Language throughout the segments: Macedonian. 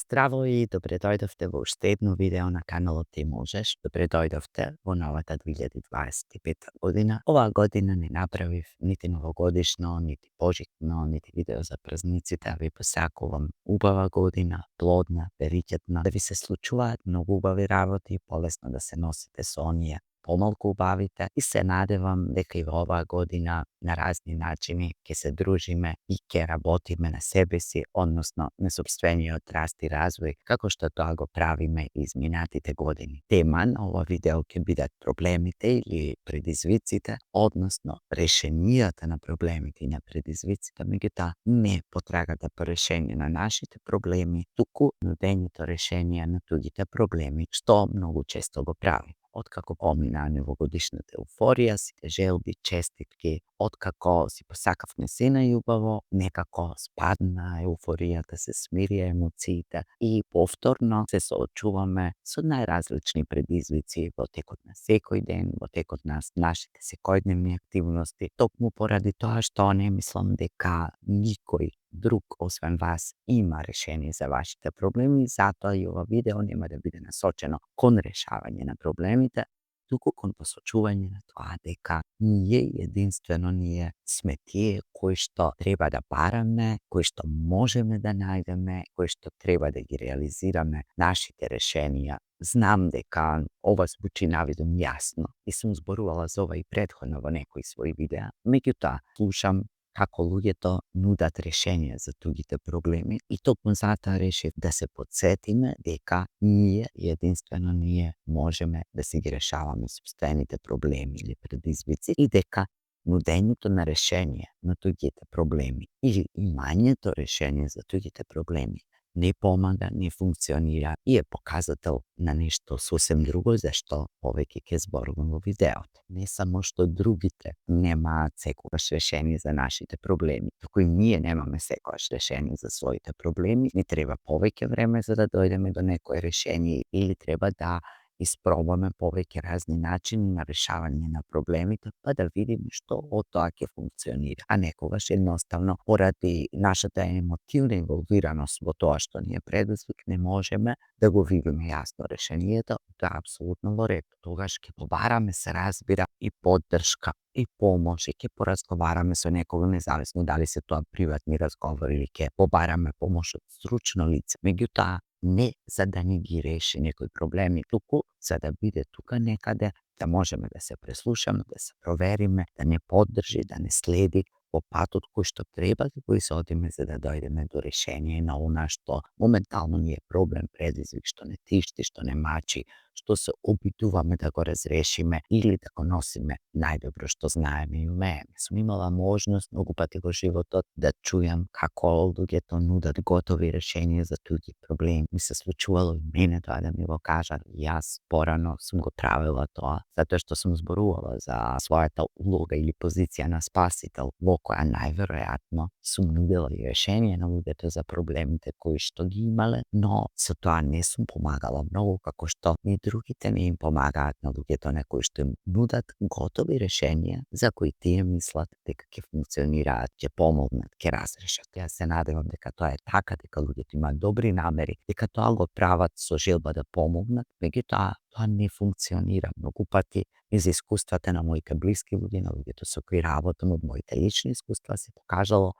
Здраво и добре дојдовте во уште едно видео на каналот Ти можеш. Добре дојдовте во новата 2025 година. Оваа година не направив нити новогодишно, нити божитно, нити видео за празниците, а ви посакувам убава година, плодна, бериќетна, да ви се случуваат многу убави работи, полесно да се носите со оние помалку убавите и се надевам дека и во оваа година на разни начини ќе се дружиме и ќе работиме на себе си, односно на сопствениот раст и развој, како што тоа го правиме изминатите години. Тема на ова видео ќе бидат проблемите или предизвиците, односно решенијата на проблемите и на предизвиците, меѓутоа не потрагата по решение на нашите проблеми, туку нудењето решенија на туѓите проблеми, што многу често го правиме. Откако помина новогодишната еуфорија, сите желби, честитки, откако си посакавме се најубаво, некако спадна еуфоријата, се смирија емоциите и повторно се соочуваме со најразлични предизвици во текот на секој ден, во текот на нашите секојдневни активности, токму поради тоа што не мислам дека никој друг освен вас има решение за вашите проблеми, затоа и ова видео нема да биде насочено кон решавање на проблемите, туку кон посочување на тоа дека ние сме тие кои што треба да бараме, кои што можеме да најдеме, кои што треба да ги реализираме нашите решенија. Знам дека ова звучи навидум јасно и сум зборувала за ова и претходно во некои своји видеа, меѓутоа слушам како луѓето нудат решенија за туѓите проблеми и токму затоа решив да се потсетиме дека ние можеме да си ги решаваме сопствените проблеми или предизвици и дека нудењето на решенија на туѓите проблеми или имањето решенија за туѓите проблеми не помага, не функционира и е показател на нешто сосем друго за што повеќе ќе зборувам во видеото. Не само што другите немаат секогаш решение за нашите проблеми, туку и ние немаме секогаш решение за своите проблеми, ни треба повеќе време за да дојдеме до некое решение или треба да испробаме повеќе разни начини на решавање на проблемите, па да видиме што од тоа ќе функционира. А некогаш едноставно, поради нашата емотивна инволвираност во тоа што ни е предизвик, не можеме да го видиме јасно решението, тоа е апсолутно во ред. Тогаш ќе побараме, се разбира, и поддршка, и помош, и ќе поразговараме со некого, независно дали се тоа приватни разговори или ќе побараме помош од стручно лице. Меѓутоа, не за да ни ги реши некои проблеми, туку за да биде тука некаде, да можеме да се преслушаме, да се провериме, да не поддржи, да не следи по патот кој што треба да го изодиме за да дојдеме до решение на она што моментално ни е проблем, предизвик, што не тишти, што не мачи, што се обидуваме да го разрешиме или да го носиме најдобро што знаеме и умееме. Сум имала можност многу пати во животот да чујам како луѓето нудат готови решенија за туѓи проблеми. Ми се случувало и мене тоа да ми го кажат, и јас порано сум го правила тоа, затоа што сум зборувала за својата улога или позиција на спасител, во која најверојатно сум нудела и решение на луѓето за проблемите кои што ги имале, но со тоа не сум помагала многу, како што ни другите не им помагаат на луѓето на кои што им нудат готови решенија за кои тие мислат дека ќе функционираат, ќе помогнат, ќе разрешат. Јас се надевам дека тоа е така, дека луѓето имаат добри намери, дека тоа го прават со желба да помогнат, меѓутоа тоа не функционира. Многу пати из искуствата на моите блиски луѓе, на луѓето со кои работам, од моите лични искуства се покажало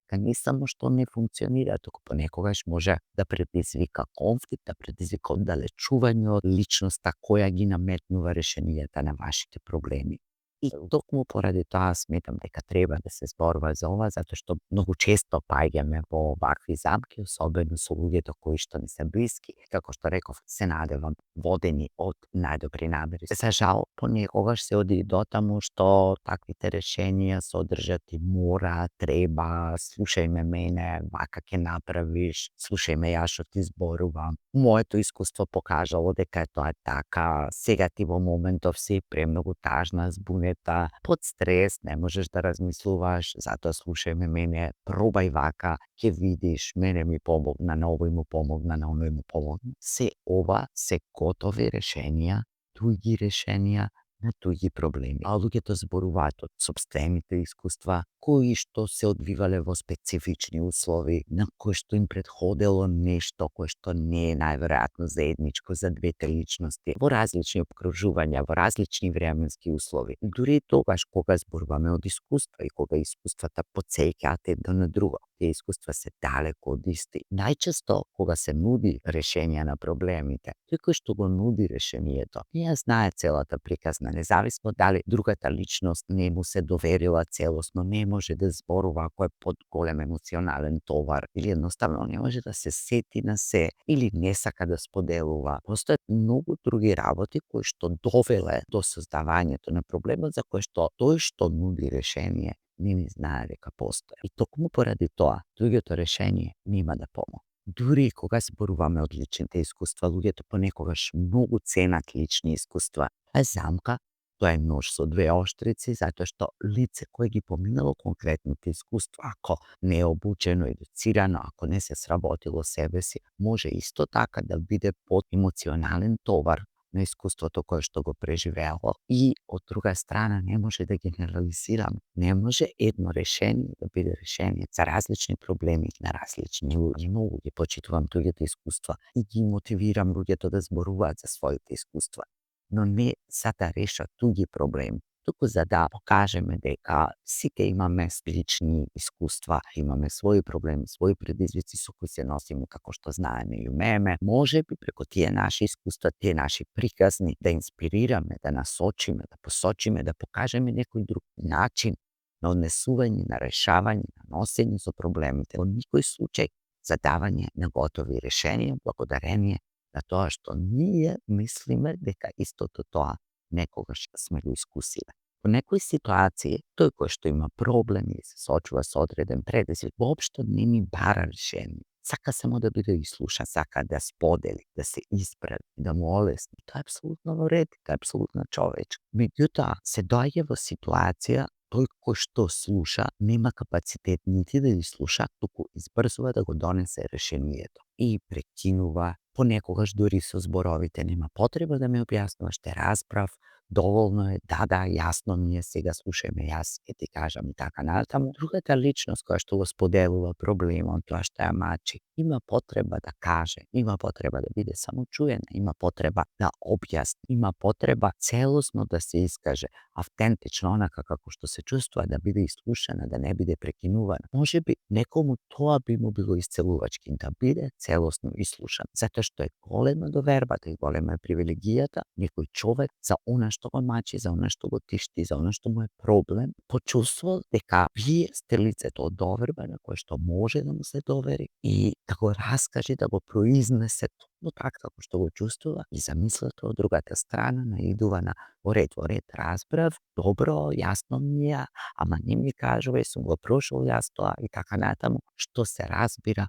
дека не само што не функционира, туку понекогаш може да предизвика конфликт, да предизвика оддалечување од личноста која ги наметнува решенијата на вашите проблеми. И токму поради тоа сметам дека треба да се зборува за ова, затоа што многу често паѓаме во вакви замки, особено со луѓето кои што не се блиски, како што реков, се надевам, водени од најдобри намери. За жал, понекогаш се оди дотаму што таквите решенија содржат и мора, треба, слушај ме мене, вака ќе направиш, слушај ме јас што ти зборувам. Моето искуство покажало дека тоа е така. Сега ти во моментов си премногу тажна, збунета, под стрес, не можеш да размислуваш, затоа слушај ме мене, пробај вака, ќе видиш, мене ми помогна, на овој му помогна, на оној му помогна. Се ова се готови решенија, туѓи решенија, на туѓи проблеми. А луѓето зборуваат од сопствените искуства, кои што се одвивале во специфични услови, на кои што им предходело нешто кое што не е најверојатно заедничко за двете личности, во различни обкружувања, во различни временски услови. Дури и тогаш кога зборуваме од искуства и кога искуствата потсеќаат едно на друго, тие искуства се далеко од исти. Најчесто кога се нуди решение на проблемите, тој кој што го нуди решението, не ја знае целата приказна, независно дали другата личност не му се доверила целосно, не може да зборува ако е под голем емоционален товар или едноставно не може да се сети на се или не сака да споделува. Постојат многу други работи кои што довеле до создавањето на проблемот за кој што тој што нуди решение не ни знае дека постои. И токму поради тоа, другото решение нема да помогне. Дури и кога зборуваме од личните искуства, луѓето понекогаш многу ценат лични искуства. А замка, тоа е нож со двеоштрици, затоа што лице кое ги поминало конкретните искуства, ако не е обучено, едуцирано, ако не се сработило себе си, може исто така да биде под емоционален товар на искуството кое што го преживеало. И од друга страна не може да генерализирам. Не може едно решение да биде решение за различни проблеми на различни луѓе. Многу ги почитувам туѓите искуства и ги мотивирам луѓето да зборуваат за своите искуства. Но не за да решат туѓи проблеми, туку за да покажеме дека сите имаме лични искуства, имаме своји проблеми, своји предизвици со кои се носиме како што знаеме и умееме. Може би преку тие наши искуства, тие наши приказни да инспирираме, да насочиме, да посочиме, да покажеме некој друг начин на однесување, на решавање, на носење со проблемите. Во никој случај за давање на готови решенија благодарение на тоа што ние мислиме дека истото тоа некогаш сме го искусиле. Во некои ситуации, тој кој што има проблем или се соочува со одреден предизвик, воопшто не ни бара решение. Сака само да биде изслушан, сака да сподели, да се исправи, да му олесни. Тоа е апсолутно во ред, тоа е апсолутно човечко. Меѓутоа, се доаѓа во ситуација тој кој што слуша нема капацитет нити да ги слуша, туку избрзува да го донесе решението. И прекинува, понекогаш дури со зборовите нема потреба да ми објаснуваш, те разбрав, доволно е, да, јасно ми е, сега слушај ме, јас ќе ти кажам и така натаму. Другата личност која што го споделува проблемот, тоа што ја мачи, има потреба да каже, има потреба да биде само чуена, има потреба да објасни, има потреба целосно да се искаже, автентично, онака како што се чувствува, да биде ислушана, да не биде прекинувана. Може би некому тоа би му било исцелувачки, да биде целосно ислушан, затоа што е голема довербата и голема е привилегијата некој човек за она што го мачи, за она што го тишти, за она што му е проблем, почувствувал дека вие сте лицето од доверба на кое што може да му се довери и да го раскаже, да го произнесе токму така како што го чувствува и замислата од другата страна наидува на во ред, разбрав, добро, јасно ми е, ама не ми кажува, сум го прошол јас тоа и така натаму, што се разбира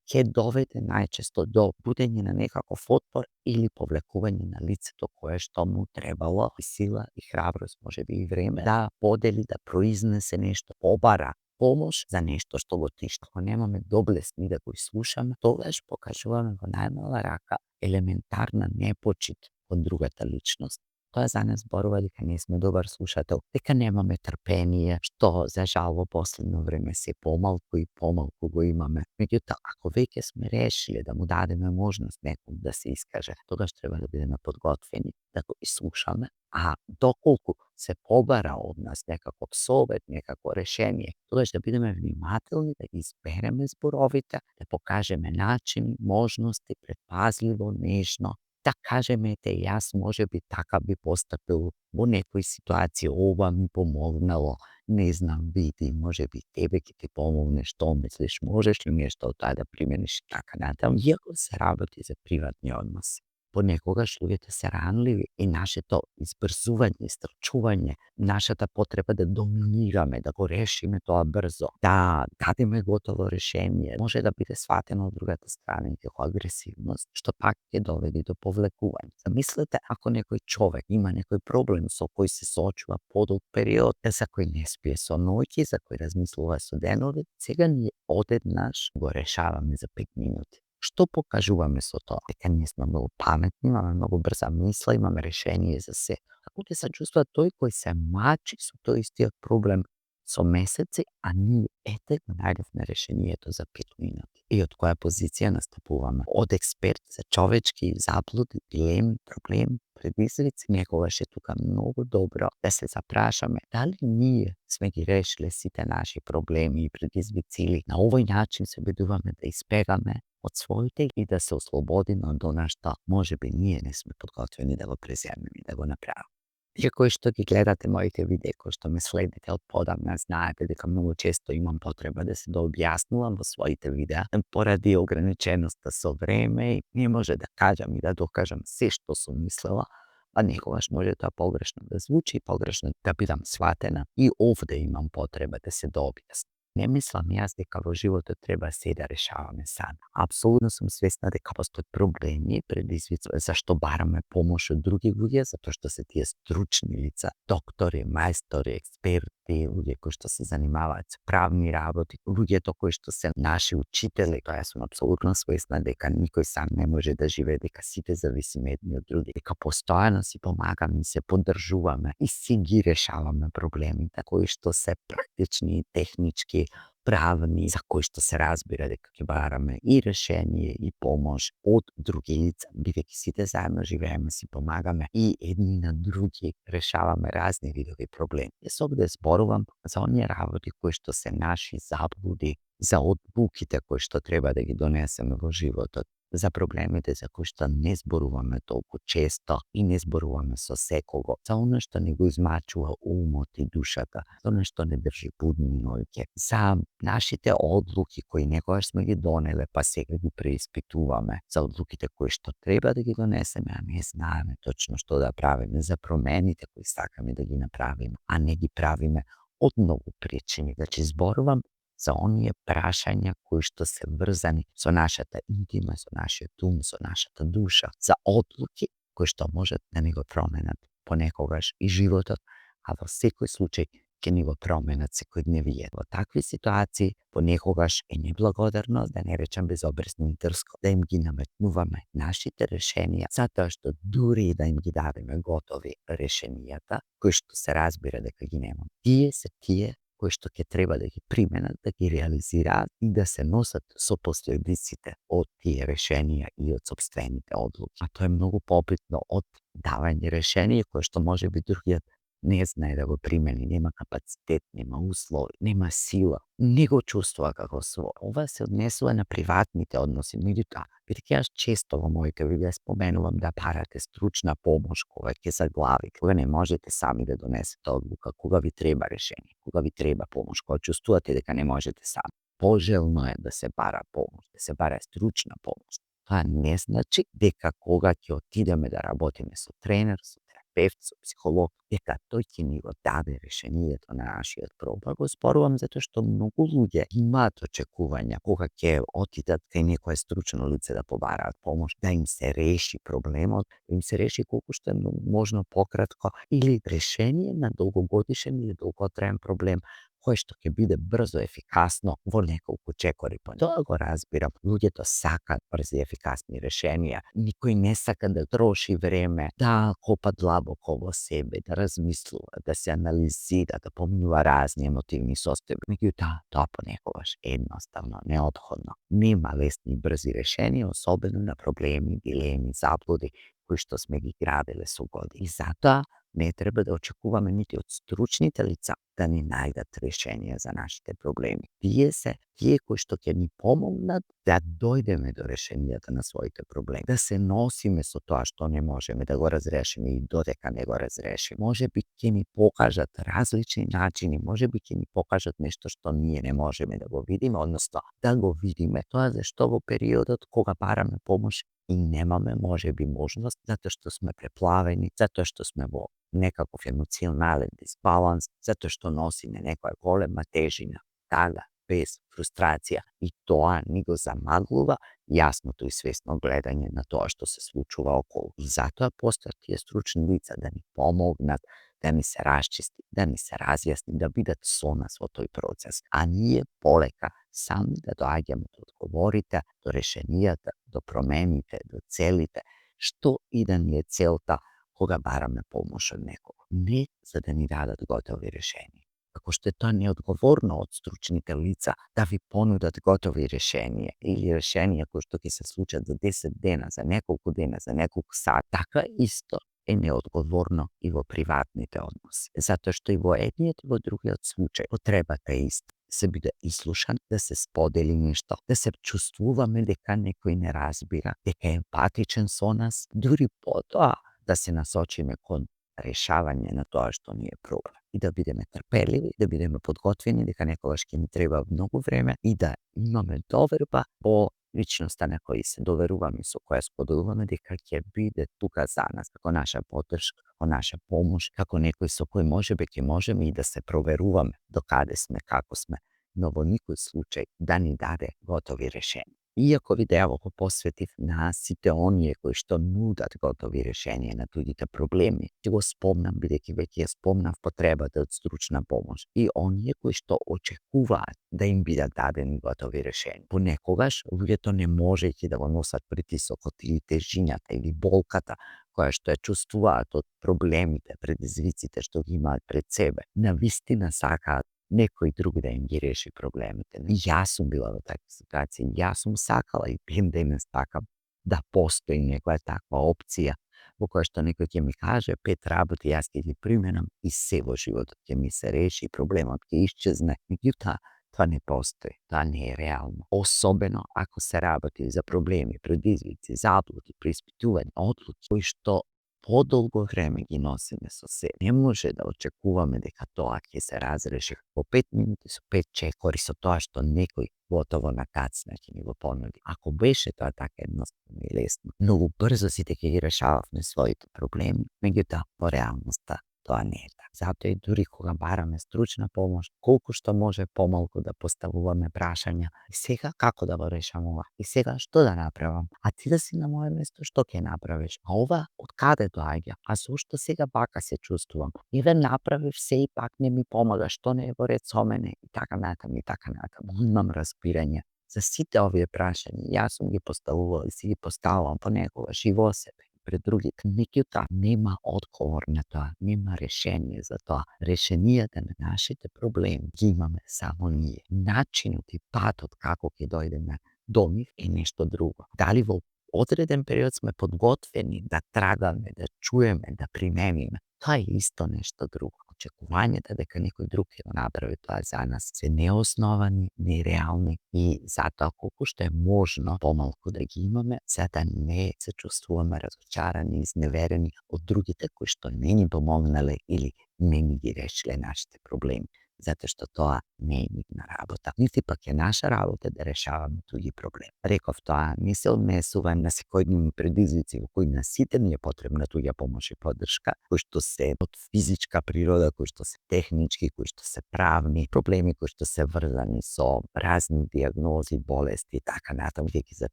ќе доведе најчесто до будење на некаков отпор или повлекување на лицето кое што му требало и сила и храброст, може би и време, да подели, да произнесе нешто, побара помош за нешто што го тишти. Ако немаме доблесни да го слушаме, тогаш покажуваме во најмала рака елементарна непочит од другата личност. Тоа за нас зборува дека не сме добар слушател, дека немаме трпение, што за жал во последно време се помалку и помалку го имаме. Меѓутоа, ако веќе сме решиле да му дадеме можност некому да се искаже, тогаш треба да бидеме подготвени да го изслушаме, а доколку се побара од нас некаков совет, некакво решение, тогаш да бидеме внимателни, да ги избереме зборовите, да покажеме начини, можности, предпазливо, нежно, да кажеме, ете, јас може би така би постапил во некои ситуации, ова ми помогнало, не знам, види, може би тебе ќе ти помогне, што мислиш, можеш ли нешто од тоа да примениш и така натаму, иако се работи за приватни односи. Понекогаш луѓето се ранливи и нашето избрзување, истрчување, нашата потреба да доминираме, да го решиме тоа брзо, да дадеме готово решение, може да биде сватено од другата страна и како агресивност, што пак ќе доведе до повлекување. Замислете ако некој човек има некој проблем со кој се соочува подолг период, за кој не спие со ноќи, за кој размислува со денови, сега ние одеднаш го решаваме за 5 минути. Što pokažuvаме со тоа? Дека ние сме многу паметни, имаме многу брза мисла, имаме решение за се. Луѓе се чувствуваат тој кој се мачи со тој истиот проблем со месеци, а ние ете го најдовме решението за 5 минути. И од која позиција настапуваме? Од експерт за човечки заблуди, дилеми, проблеми, предизвици, некогаш е тука многу добро да се запрашаме дали ние сме ги решиле сите наши проблеми и предизвици или на овој начин се обидуваме да избегаме од своите и да се ослободиме од она што можеби ние не сме подготвени да го преземеме и да го направиме. Вие кои што ги гледате моите видеа, кои што ме следите од подавна, знаете дека многу често имам потреба да се дообјаснувам во своите видеа поради ограниченоста со време и не може да кажам и да докажам се што сум мислела, а некогаш може тоа погрешно да звучи, погрешно да бидам сватена и овде имам потреба да се дообјаснам. Не мислам јас дека во животот треба се да решаваме сами. Апсолутно сум свесна дека постојат проблеми, предизвици, зашто бараме помош од други луѓе, затоа што се тие стручни лица, доктори, мајстори, експерти, луѓе кои што се занимаваат со правни работи, луѓето кои што се наши учители. Тоа јас сум апсолутно свесна дека никој сам не може да живее, дека сите зависиме едни од други, дека постојано си помагаме и се поддржуваме и си ги решаваме проблемите кои што се практични, технички, правни, за кои што се разбира дека ќе бараме и решение и помош од други лица, бидејќи сите заедно живееме, си помагаме и едни на други решаваме разни видови проблеми. Јас овде зборувам за оние работи кои што се наши заблуди, за одлуките кои што треба да ги донесеме во животот, за проблемите за кои што не зборуваме толку често и не зборуваме со секого, за оно што не го измачува умот и душата, за оно што не држи будни ноќе, за нашите одлуки кои некогаш сме ги донеле, па сега ги преиспитуваме, за одлуките кои што треба да ги донесеме, а не знаеме точно што да правиме, за промените кои сакаме да ги направиме, а не ги правиме од многу причини. Значи, зборувам за оние прашања кои што се врзани со нашата интима, со нашиот ум, со нашата душа, за одлуки кои што можат да ни го променат понекогаш и животот, а во секој случај ќе ни го променат секојдневието. Во такви ситуации понекогаш е неблагодарно, да не речам безобразно и дрско, да им ги наметнуваме нашите решенија, затоа што дури и да им ги дадеме готови решенијата, кои што се разбира дека ги немам, тие се тие кои што ќе треба да ги применат, да ги реализираат и да се носат со последиците од тие решенија и од собствените одлуки. А тоа е многу побитно од давање решение кое што можеби другиот не знае да го примени, нема капацитет, нема услови, нема сила, не го чувствува како свој. Ова се однесува на приватните односи, меѓутоа, бидејќи јас често во моите видеа споменувам да барате стручна помош кога ќе заглавите, кога не можете сами да донесете одлука, кога ви треба решение, кога ви треба помош, кога чувствувате дека не можете сами. Пожелно е да се бара помош, да се бара стручна помош. Тоа не значи дека кога ќе отидеме да работиме со тренер, со терапевт, со психолог, дека тој ќе ни го даде решението на нашиот проблем. Го спорувам затоа што многу луѓе имаат очекувања кога ќе отидат кај некое стручно лице да побараат помош, да им се реши проблемот, да им се реши колку што е можно пократко или решение на долгогодишен или долготраен проблем кој што ќе биде брзо, ефикасно во неколку чекори. Тоа го разбирам. Луѓето сакаат брзи, ефикасни решенија. Никој не сака да троши време, да копа длабоко во себе, да размислува, да се анализира, да поминува разни емотивни состојби. Меѓутоа, тоа понекогаш едноставно неотходно. Нема лесни и брзи решенија, особено на проблеми, дилеми, заблуди кои што сме ги граделе со години. И затоа не треба да очекуваме нити од стручните лица да ни најдат решенија за нашите проблеми. Тие се тие кои што ќе ни помогнат да дојдеме до решенијата на своите проблеми, да се носиме со тоа што не можеме да го разрешиме и додека не го разрешиме. Можеби ќе ни покажат различни начини, можеби ќе ни покажат нешто што ние не можеме да го видиме, односно да го видиме тоа зашто во периодот кога бараме помош и немаме можеби можност, затоа што сме преплавени, затоа што сме во некаков емоционален дисбаланс, затоа што носиме некоја голема тежина, тага, без фрустрација и тоа ни го замаглува јасното и свесно гледање на тоа што се случува околу. И затоа постојат тие стручни лица да ни помогнат da mi se raščisti, da mi se razjasni, da bidet so na svo toj proces. A nije poleka sami da doaѓаме да одговорите до решенијата, до промените, до целите, што и да ни е целта кога бараме помош од некого. Не за да ни дадат готови решенија. Како што е тоа неодговорно од стручните лица да ви понудат готови решенија или решенија кои што ќе се случат за 10 дена, за неколку дена, за неколку сат, така исто е неодговорно и во приватните односи. Затоа што и во едниот и во другиот случај потребата е иста. Се биде ислушан, да се сподели нешто, да се чувствуваме дека некој не разбира, дека е емпатичен со нас, дури потоа да се насочиме кон решавање на тоа што ни е проблем. И да бидеме трпеливи, да бидеме подготвени дека некогаш ќе ни треба многу време и да имаме доверба во личноста на кој се доверуваме, со која споделуваме дека ќе биде тука за нас, како наша поддршка, како наша помош, како некој со кој можеби ќе можеме и да се проверуваме до каде сме, како сме, но во никој случај да ни даде готови решенија. Иако видео го посветив на сите оние кои што нудат готови решенија на туѓите проблеми, ќе го спомнам бидејќи веќе ја спомнав потребата од стручна помош и оние кои што очекуваат да им бидат дадени готови решенија. Понекогаш луѓето не можејќи да го носат притисокот или тежината или болката која што ја чувствуваат од проблемите, предизвиците што ги имаат пред себе, навистина сакаат некој друг да им ги реши проблемите. И јас сум била во такви ситуации, јас сум сакала и ден денес сакам да постои некоја таква опција во која што некој ќе ми каже 5 работи, јас ќе ги применам и се во животот ќе ми се реши, проблемот ќе исчезне. Меѓутоа, тоа не постои, тоа не е реално. Особено ако се работи за проблеми, предизвици, заблуди, преиспитувања, одлуки кои што подолго време ги носиме со себе. Не може да очекуваме дека тоа ќе се разреши во 5 минути со 5 чекори со тоа што некој готово на кацна ќе ни го понуди. Ако беше тоа така едноставно и лесно, многу брзо сите ќе ги решававме своите проблеми, меѓутоа во реалноста тоа не е така. Затоа и дури кога бараме стручна помош, колку што може помалку да поставуваме прашања. И сега како да го решам ова? И сега што да направам? А ти да си на моје место, што ќе направиш? А ова од каде доаѓа? А зошто сега вака се чувствувам? И да направив се и пак не ми помага, што не е во ред со мене? И така натаму, и така натаму. Имам разбирање за сите овие прашања. Јас сум ги поставувала и си ги поставувам понекогаш и во себе пред другите. Меѓутоа, нема одговор на тоа, нема решение за тоа. Решенијата на нашите проблеми ги имаме само ние. Начинот и патот како ќе дојдеме до нив е нешто друго. Дали во одреден период сме подготвени да трагаме, да чуеме, да примениме, тоа е исто нешто друго. Очекувањата дека некој друг ќе го направи тоа за нас се неосновани, нереални и затоа колку што е можно помалку да ги имаме, за да не се чувствуваме разочарани, изневерени од другите кои што не ни помогнале или не ни ги решиле нашите проблеми. Затоа што тоа не е нивна работа. Нити пак е наша работа да решаваме туѓи проблеми. Реков тоа, не се однесува на секојдневни предизвици во кои на сите ни е потребна туѓа помош и поддршка, кои што се од физичка природа, кои што се технички, кои што се правни, проблеми кои што се врзани со разни диагнози, болести и така натаму, веќе за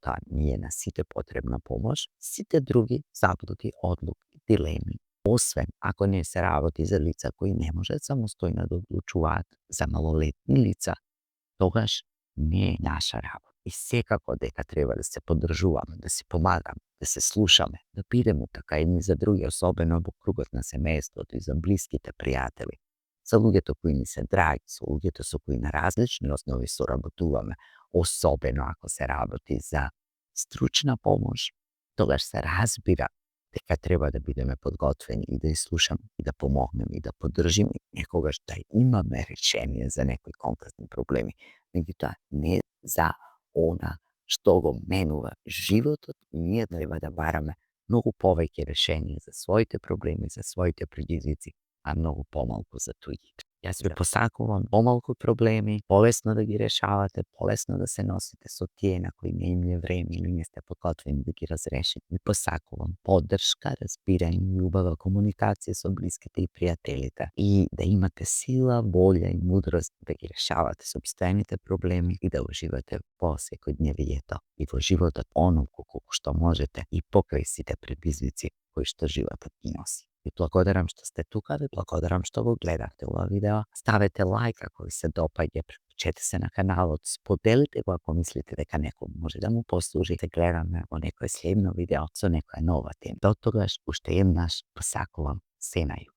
тоа ни е на сите потребна помош. Сите други заблуди, одлуки, дилеми, освен ако не се работи за лица кои не можат самостојно да одлучуваат, за малолетни лица, тогаш не е наша работа. И секако дека треба да се поддржуваме, да се помагаме, да се слушаме, да бидеме така едни за други, особено во кругот на семејството и за блиските пријатели, за луѓето кои ни се драги, со луѓето со кои на различни основи соработуваме, особено ако се работи за стручна помош, тогаш се разбира дека треба да бидеме подготвени и да изслушаме и да помогнеме и да поддржиме и некогаш да имаме решение за некои конкретни проблеми. Меѓутоа, не за она што го менува животот, ние треба да бараме многу повеќе решение за своите проблеми, за своите предизвици, а многу помалку за туѓите. Јас ви посакувам помалку проблеми, полесно да ги решавате, полесно да се носите со тие на кои не им е време или не сте подготвени да ги разрешите. Ви посакувам поддршка, разбирање и убава комуникација со блиските и пријателите и да имате сила, волја и мудрост да ги решавате сопствените проблеми и да уживате во секојдневието и во животот онолку колку што можете и покрај сите предизвици кои што животот ги носи. Vi благодарам што сте тука, ви благодарам што го гледавте ова видео. Ставете лайк ако ви се допаѓа, приклучете се на каналот, споделите го ако мислите дека некој може да му послужи. Се гледаме во некој следно видео со некоја нова тема. До тогаш, уште еднаш, посакувам се најубаво.